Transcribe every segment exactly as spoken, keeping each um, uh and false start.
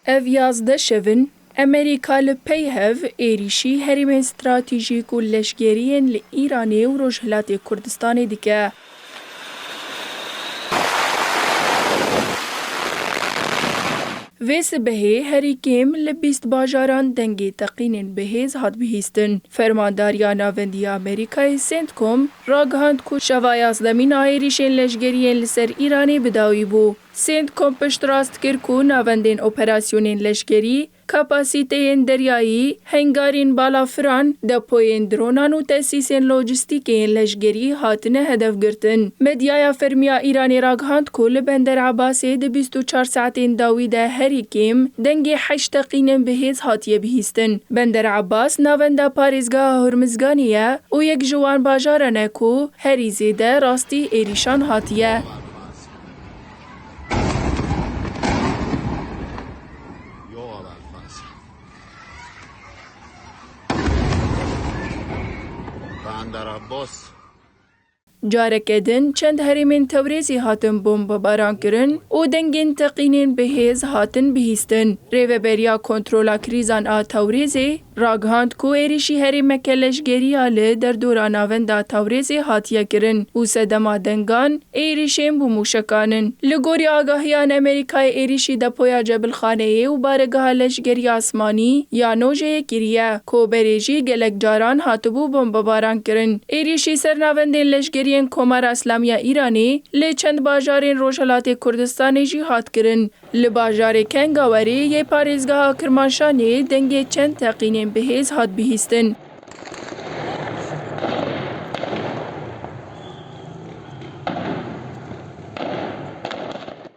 Ev yazdeh şev in Amerîka li pey hev êrîşî herêmên stratejîk û leşkerî yên li Îranê û Rojhilatê Kurdistanê dike. Vê sibehê herî kêm li bîst bajaran dengê teqînên bi hêz hat bihîstin. Fermandariya Navendî ya Amerîkayê, CENTCOM, ragihand ku şeva yazdemîn a êrîşên leşkerî yên li ser Îranê bi dawî bû. CENTCOM piştrast kir ku navendên operasyonên leşkerî, kapasîteyên deryayî, hengarên balafiran, depoyên dronan û tesîsên lojîstîkê yên leşkerî hatine hedefgirtin. Medyaya fermî ya Îranê ragihand ku li Bender Ebasê di bîst û çar saetên dawî de herî kêm dengê heşt teqînên bi hêz hatiye bihîstin. Bender Ebas navenda parêzgeha Hormizganê ye û yek ji wan bajaran e ku herî zêde rastî êrîşan hatiye. Bandar Abbas. Careke din çend herêmên Tewrêzê hatin bombebaran kirin û dengên teqînên bi hêz hatin bihîstin. Rêveberiya Kontrola Krîzan a Tewrêzê ragihand ku êrîşî herêmeke leşkerî ya li derdora navenda Tewrêzê hatiye kirin û sedema dengan êrîşên bi mûşekan in. Li gorî agahiyan Amerîkayê êrîşî depoya Cebilxaneyê û baregeha leşkerî asmanî ya Nojeyê kiriye, ku berê jî gelek caran hatibû bombebaran kirin. Êrîşî ser navendên leşkerî yên Komara Îslamî ya Îranê li çend bajarên Rojhilatê Kurdistanê jî hat kirin. Li bajarê Kengawerê yê parêzgeha Kirmanşanê dengê çend teqînên bi hêz hat bihîstin.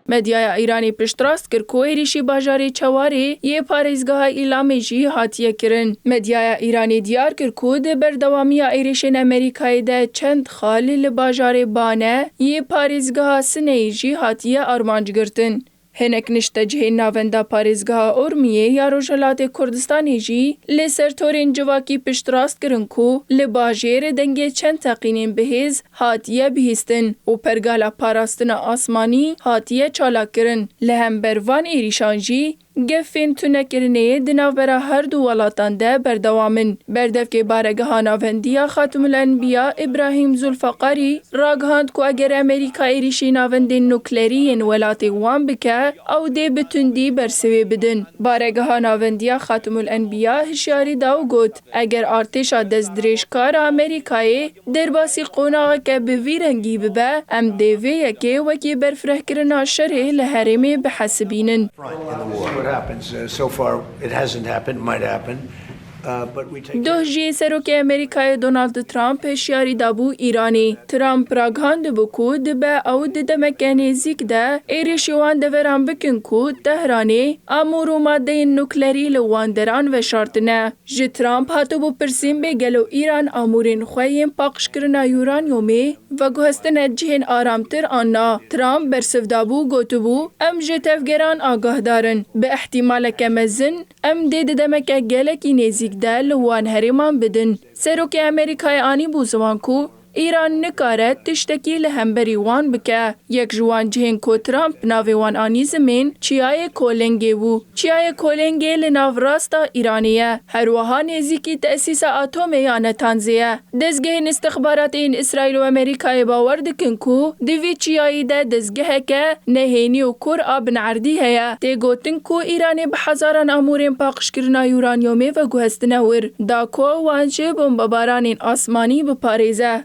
Medyaya Îranê piştrast kir ku êrîşî bajarê Çewarê yê parêzgeha Îlamê jî hatiye kirin. Medyaya Îranê diyar kir ku di berdewamiya êrîşên Amerîkayê de çend xal li bajarê Bane yê parêzgeha Sineyê jî hatiye armanc girtin. Hinek niştecihên navenda parêzgeha Ormiyê ya Rojhilatê Kurdistanê jî li ser torên civakî piştrast kirin ku li bajêr dengê çend teqînên bi hêz hatiye bihîstin û pergala parastina asmanî hatiye çalakkirin. Li hember van êrîşan jî gefên tunekirinê di navbera her du welatan de berdewam in. Berdevkê Baregeha Navendî ya Xatimul Enbiya Îbrahîm Zulfaqarî ragihand ku eger Amerîka êrîşî navendên nuklerî yên welatê wan bike, ew dê bi tundî bersivê bidin. Baregeha Navendî ya Xatimul Enbiya hişyarî da û got, eger artêşa destdirêjkar a Amerîkayê derbasî qonaxeke bi vî rengî bibe, em dê vê yekê wekî berfirehkirina şerê li herêmê bihesibînin. What happens. Uh, so far, it hasn't happened, might happen. Uh, but we take Doh jî Serokê Amerîkayê Donald Trump hişyarî dabû Îranê. Trump ragihandibû ku dibe ew di demeke nêzîk de êrîşî wan deveran bikin ku Tehranê amûr û madeyên nuklerî li wan deran veşartine. Ji Trump hatibû pirsîn bê gelo Îran amûrên xwe yên paqijkirina uranyumê veguhestine cihên aramtir an na. Trump bersiv dabû, gotibû, em ji tevgeran agahdar in. Bi ihtimaleke mezin, em dê di demeke gelekî nêzîk de li wan herêman bidin. Serokê Amerîkayê anîbû ziman ku Îran nikare tiştekî li hemberî wan bike. Yek ji wan cihên ku Trump navê wan anî zimên, Çiyayê Kolengê bû. Çiyayê Kolengê li nav rasta Îranê ye. Her wiha nêzîkî tesîsa atomê ya Netanzê ye. Dezgehên îstixbaratê yên Îsraîl û Amerîkayê bawer dikin ku di vî çiyayî de dezgeheke nehênî û kûr a binerdî heye. Tê gotin ku Îranê bi hezaran amûrên paqijkirina uranyumê veguhestine wir, da ku wan ji bombebaranên asmanî biparêze.